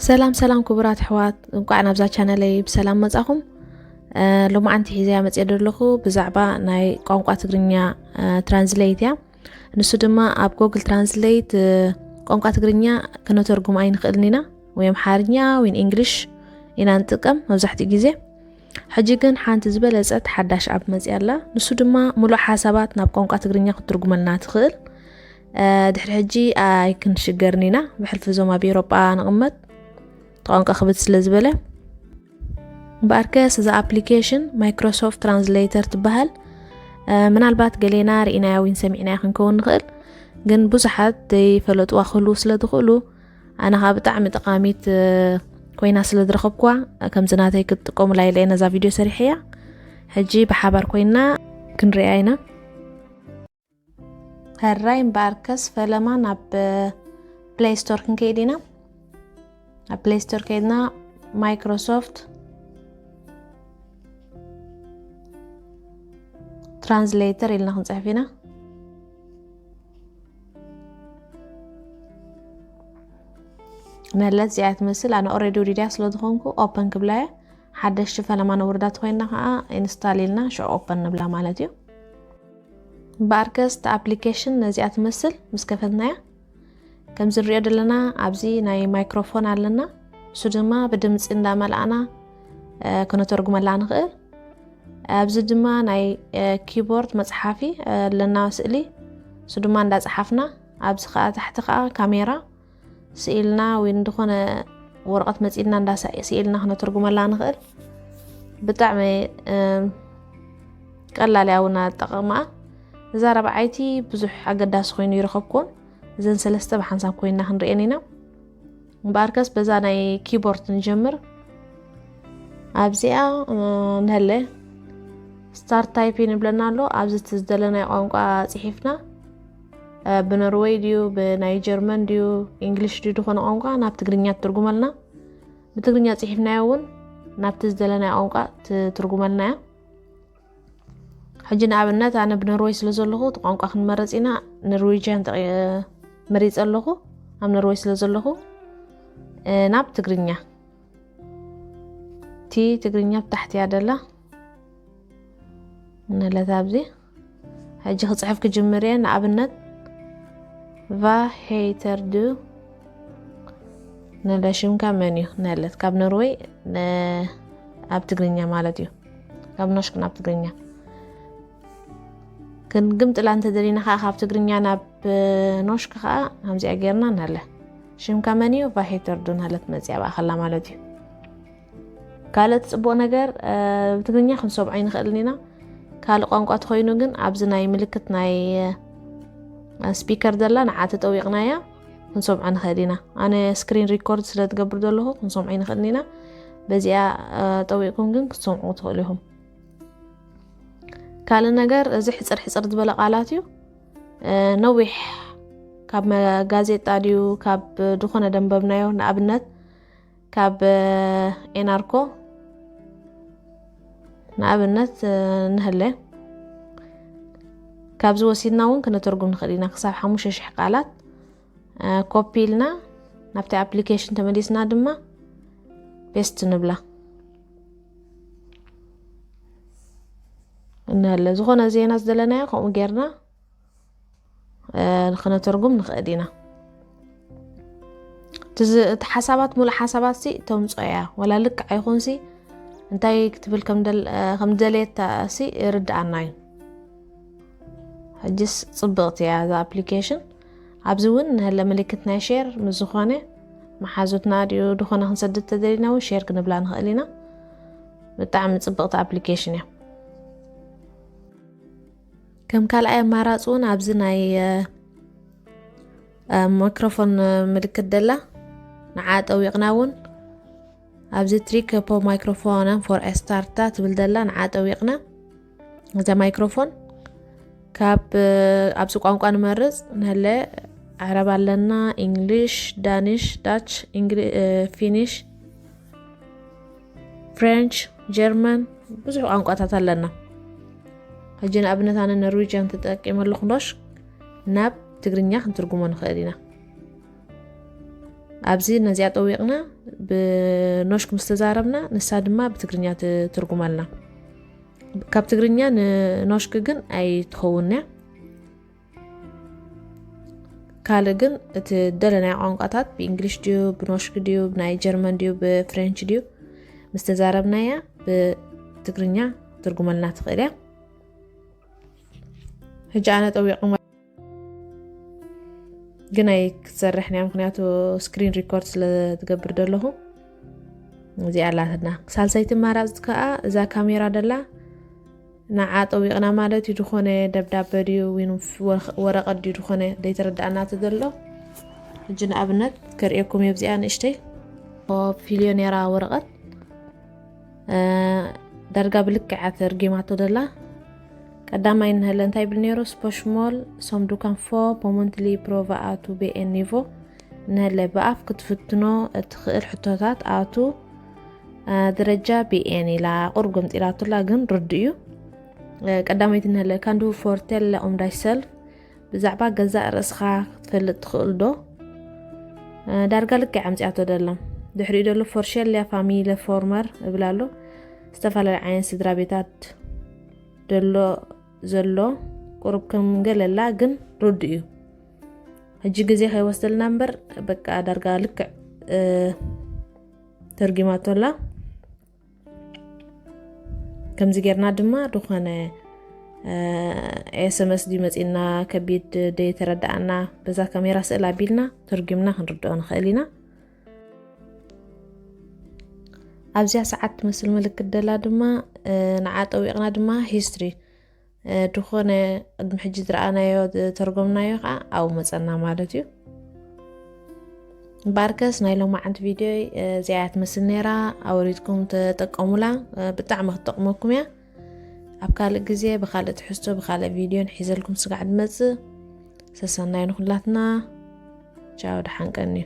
ሰላም ሰላም ክቡራት ኣሕዋት፣ እንኳዕ ናብዛ ቻነለይ ብሰላም መጻኹም። እ፣ ሎማዓንቲ ሒዘያ መጽየ ዘለኹ ብዛዕባ ናይ ቋንቋ ትግርኛ፣ እ፣ ትራንስሌት እያ። ንሱ ድማ ኣብ ጎግል ትራንስሌት፣ እ፣ ቋንቋ ትግርኛ ክነተርጉም ኣይንኽእልን ኢና፣ ወይ ኣምሓርኛ ወይ እንግሊሽ ኢና ንጥቀም መብዛሕትኡ ግዜ። ሕጂ ግን ሓንቲ ዝበለጸት ሓዳሽ ኣፕ መጽያ ኣላ። ንሱ ድማ ሙሉእ ሓሳባት ናብ ቋንቋ ትግርኛ ክትትርጉመልና ትኽእል። እ፣ ድሕሪ ሕጂ ኣይክንሽገርን ኢና። ብሕልፊ እዞም ኣብ ኤውሮጳ ንቕመጥ፣ እቲ ቋንቋ ክብድ ስለ ዝበለ። እምበኣርከስ እዛ ኣፕሊኬሽን ማይክሮሶፍት ትራንስሌተር ትበሃል። እ፣ ምናልባት ገሌና ርኢናያ ወይ ሰሚዕናያ ክንከውን ንኽእል፣ ግን ብዙሓት ዘይፈለጥዋ ክህልዉ ስለ ዝኽእሉ፣ ኣነ ኸኣ ብጣዕሚ ጠቓሚት፣ እ፣ ኮይና ስለ ዝረኸብኩዋ፣ ከምዚ ናተይ ክትጥቀሙላ ኢለ እየ ነዛ ቪድዮ ሰሪሐያ። ሕጂ ብሓባር ኮይና ክንሪኣ ኢና። ሕራይ እምበኣርከስ ፈለማ ናብ ፕለይ ስቶር ክንከይድ ኢና። ኣብ ፕለይ ስቶር ከይድና ማይክሮሶፍት ትራንስሌተር ኢልና ክንጽሕፍ ኢና። ነለት እዚኣ ትመስል፣ ኣነ ኦልሬዲ ውዲድያ ስለ ዝኾንኩ ኦፐን ክብላ እየ። ሓደሽቲ ፈለማ ነውርዳ ተኾይንና ኸዓ ኢንስታል ኢልና ሽዑ ኦፐን ንብላ ማለት እዩ። እምበኣርከስ እታ ኣፕሊኬሽን ነዚኣ ትመስል ምስ ከፈትናያ፣ ከምዚ ንሪኦ ዘለና ኣብዚ ናይ ማይክሮፎን ኣለና። እሱ ድማ ብድምፂ እንዳመልኣና፣ እ፣ ክነተርጉመላ ንኽእል። ኣብዚ ድማ ናይ፣ እ፣ ኪቦርድ መፅሓፊ፣ እ፣ ኣለና ስእሊ። እሱ ድማ እንዳፀሓፍና፣ ኣብዚ ኸዓ ታሕቲ ኸዓ ካሜራ ስኢልና ወይ ንድኾነ ወረቐት መፂእልና እንዳ ሳ-፣ ስኢልና ክነተርጉመላ ንኽእል። ብጣዕሚ፣ እም፣ ቀላል እያ እውን ኣጠቓቕማኣ። እዛ ራብዓይቲ ብዙሕ ኣገዳሲ ኮይኑ ይረኸብኩዎን። እዘን ሰለስተ ብሓንሳብ ኮይና ክንሪኤን ኢና። እምበኣርከስ በዛ ናይ ኪቦርድ ንጀምር። ኣብዚኣ፣ እ፣ ንሀለ ስታርት ታይፒንግ ይብለና ኣሎ። ኣብዚ እቲ ዝደለናዮ ቋንቋ ጽሒፍና፣ እ፣ ብኖርወይ ድዩ፣ ብናይ ጀርመን ድዩ፣ ኢንግሊሽ ድዩ፣ ዝኾነ ቋንቋ ናብ ትግርኛ ትትርጉመልና። ብትግርኛ ጽሒፍናዮ እውን ናብቲ ዝደለናዮ ቋንቋ ትትርጉመልና እያ። ሕጂ ንኣብነት ኣነ ብኖርወይ ስለ ዘለኹ እቲ ቋንቋ ክንመርጽ ኢና። ኖርዌጅያን ተቐ-፣ መሪጸ ኣለኹ። ኣብ ኖርወይ ስለ ዘለኹ፣ እ፣ ናብ ትግርኛ። እቲ ትግርኛ ብታሕቲ እያ ደላ። ነለት ኣብዚ ሕጂ ክጽሕፍ ክጅምር እየ። ንኣብነት፣ ቫ ሄይተር ዱ፣ ነለ ሽምካ መን እዩ? ነለት ካብ ኖርወይ ነ-፣ ኣብ ትግርኛ ማለት እዩ። ካብ ኖሽክ ናብ ትግርኛ። ክንግምጥላ እንተደሊና ከዓ ካብ ትግርኛ ናብ ኖሽክ ከዓ ከምዚኣ ጌርና ነለ። ሽምካ መን እዩ? ቫ ሄይተር ዱ ነለት መጽያ ብኣኸላ ማለት እዩ። ካልእ እቲ ጽቡቕ ነገር፣ እ፣ ብትግርኛ ክንሰምዖ ኣይንኽእልን ኢና። ካልእ ቋንቋ ተኾይኑ ግን ኣብዚ ናይ ምልክት ናይ፣ እ፣ ስፒከር ዘላ ንዓ ተጠዊቕናያ ክንሰምዖ ንኽእል ኢና። ኣነ ስክሪን ሪኮርድ ስለ ትገብር ዘለኹ ክንሰምዖ ኣይንኽእልን ኢና። በዚኣ፣ እ፣ ጠዊቕኩም ግን ክትሰምዑ ትኽእሉ ኢኹም። ካልእ ነገር እዚ ሕጽር ሕጽር ዝበለ ቃላት እዩ። እ፣ ነዊሕ ካብ መ-፣ ጋዜጣ ድዩ ካብ ዝኾነ ደንበብናዮ፣ ንኣብነት ካብ፣ እ፣ ኤናርኮ ንኣብነት፣ እ፣ ንህለ ካብዚ ወሲድና እውን ክነተርጉም ንኽእል ኢና። ክሳብ ሓሙሽተ ሽሕ ቃላት፣ እ፣ ኮፒ ኢልና ናብቲ ኣፕሊኬሽን ተመሊስና ድማ ፔስት ንብላ። እንህለ ዝኾነ ዜና ዝደለናዮ ከምኡ ጌርና፣ እ፣ ክነተርጉም ንኽእል ኢና። እቲ ዝ-፣ እቲ ሓሳባት፣ ሙሉእ ሓሳባት ሲ ተምጾ እያ። ወላ ልክዕ ኣይኹን ሲ እንታይ ክትብል ከም ደል-፣ እ፣ ከም ደልየታ ሲ ይርድኣና እዩ። ሕጅስ ጽብቕቲ እያ እዛ ኣፕሊኬሽን። ኣብዚ እውን ንህለ ምልክት ናይ ሼር ምስ ዝኾነ መሓዙትና ድዩ ድኾነ ክንሰድድ ተደሊና እውን ሼር ክንብላ ንኽእል ኢና። ብጣዕሚ ጽብቕቲ ኣፕሊኬሽን እያ። ከም ካልኣይ ኣማራጺ እውን ኣብዚ ናይ፣ እ፣ እ፣ ማይክሮፎን ምልክት ደላ ንዓ ጠዊቕና እውን ኣብዚ ትሪክ ፖ ማይክሮፎን ፎር ስታርታ ትብል ደላ ንዓ ጠዊቕና እዛ ማይክሮፎን ካብ፣ እ፣ ኣብዚ ቋንቋ ንመርጽ ንህለ ዓረብ ኣለና፣ ኢንግሊሽ፣ ዳኒሽ፣ ዳች፣ ኢንግሊ-፣ እ፣ ፊኒሽ፣ ፍሬንች፣ ጀርመን፣ ብዙሕ ቋንቋታት ኣለና። ሕጂ ንኣብነት ኣነ ኖርዌጅያን ተጠቂመ ኣለኹ ዶሽ ናብ ትግርኛ ክንትርጉሞ ንኽእል ኢና። ኣብዚ ነዚኣ ጠዊቕና ብኖሽክ ምስ ተዛረብና፣ ንሳ ድማ ብትግርኛ ትትርጉመልና። ካብ ትግርኛ ንኖሽክ ግን ኣይትኸውን እያ። ካልእ ግን እቲ ደለናዮ ቋንቋታት ብእንግሊሽ ድዩ፣ ብኖሽክ ድዩ፣ ብናይ ጀርመን ድዩ፣ ብፍሬንች ድዩ፣ ምስ ተዛረብናያ ብትግርኛ ትርጉመልና ትኽእል እያ። ሕጂ ኣነ ጠዊቕኩም ግን ኣይ ክትሰርሕን እያ፣ ምኽንያቱ ስክሪን ሪኮርድ ስለ ትገብር ዘለኹ። እዚኣ ኣላትና። ሳልሰይቲ ኣማራፂት ከኣ እዛ ካሜራ ደላ ንዓ ጠዊቕና ማለት እዩ። ዝኾነ ደብዳበ ድዩ፣ ወይም ወረቐ-፣ ወረቐት ድዩ፣ ዝኾነ ዘይተረዳእና ዘሎ። ሕጂ ንኣብነት ከርእየኩም እየ፣ ኣብዚኣ ንእሽተይ ፊልዮኔራ ወረቐት፣ እ፣ ዳርጋ ብልክዓ ተርጊማቶ ደላ። ቀዳማይ እንሀለ እንታይ ይብል ነይሩ? ስፖሽሞል፣ ሶም ዱካን ፎ ፖሞንትሊ ፕሮቫ ኣቱ ቤኤን ኒቮ። እንሀለ ብኣፍ ክትፍትኖ እትኽእል ሕቶታት ኣቱ፣ እ፣ ደረጃ ቢኤን ኢላ ቁሩብ ገምጢላቱላ፣ ግን ርዱእ እዩ። እ፣ ቀዳመይቲ እንሀለ ካንዱ ፎርቴለ ኦም ዳይ ሰልፍ፣ ብዛዕባ ገዛእ ርእስኻ ክትፈልጥ ትኽእል ዶ? እ፣ ዳርጋ ልክዕ ኣምጺኣቶ ደሎ። ድሕሪኡ ደሎ ፎርሸልያ ፋሚለ ፎርመር እብል ኣሎ። ዝተፈላለዩ ዓይነት ስድራ ቤታት ደሎ ዘሎ ቁሩብ ከም ገለላ ግን ርዱእ እዩ። ሕጂ ግዜ ከይወስደልና እምበር በቃ ዳርጋ ልክዕ፣ እ፣ ተርጊማቶላ። ከምዚ ጌርና ድማ ዝኾነ፣ እ፣ ኤስ ኤም ኤስ ድዩ መጺና ከቢድ ደይተረዳኣና በዛ ካሜራ ስእል ኣቢልና ተርጊምና ክንርድኦ ንኽእል ኢና። ኣብዚኣ ሰዓት ትመስል ምልክት ደላ ድማ፣ እ፣ ንዓ ጠዊቕና ድማ ሂስትሪ፣ እ፣ ድኾነ ቅድሚ ሕጂ ዝረኣናዮ፣ ዝተርጎምናዮ ከዓ ኣብኡ መጸና ማለት እዩ። እምበኣርከስ ናይ ሎማዓንቲ ቪድዮ፣ እ፣ እዚኣ እያ ትመስል ነይራ። ኣውሪድኩም ተጠቀሙላ፣ እ፣ ብጣዕሚ ክትጠቕመኩም እያ። ኣብ ካልእ ግዜ ብኻልእ ትሕዝቶ ብኻልእ ቪድዮን ሒዘልኩም ስጋዕ ድመጽእ። ሰሰናይ ንኹላትና። ቻው፣ ደሓን ቀንዩ።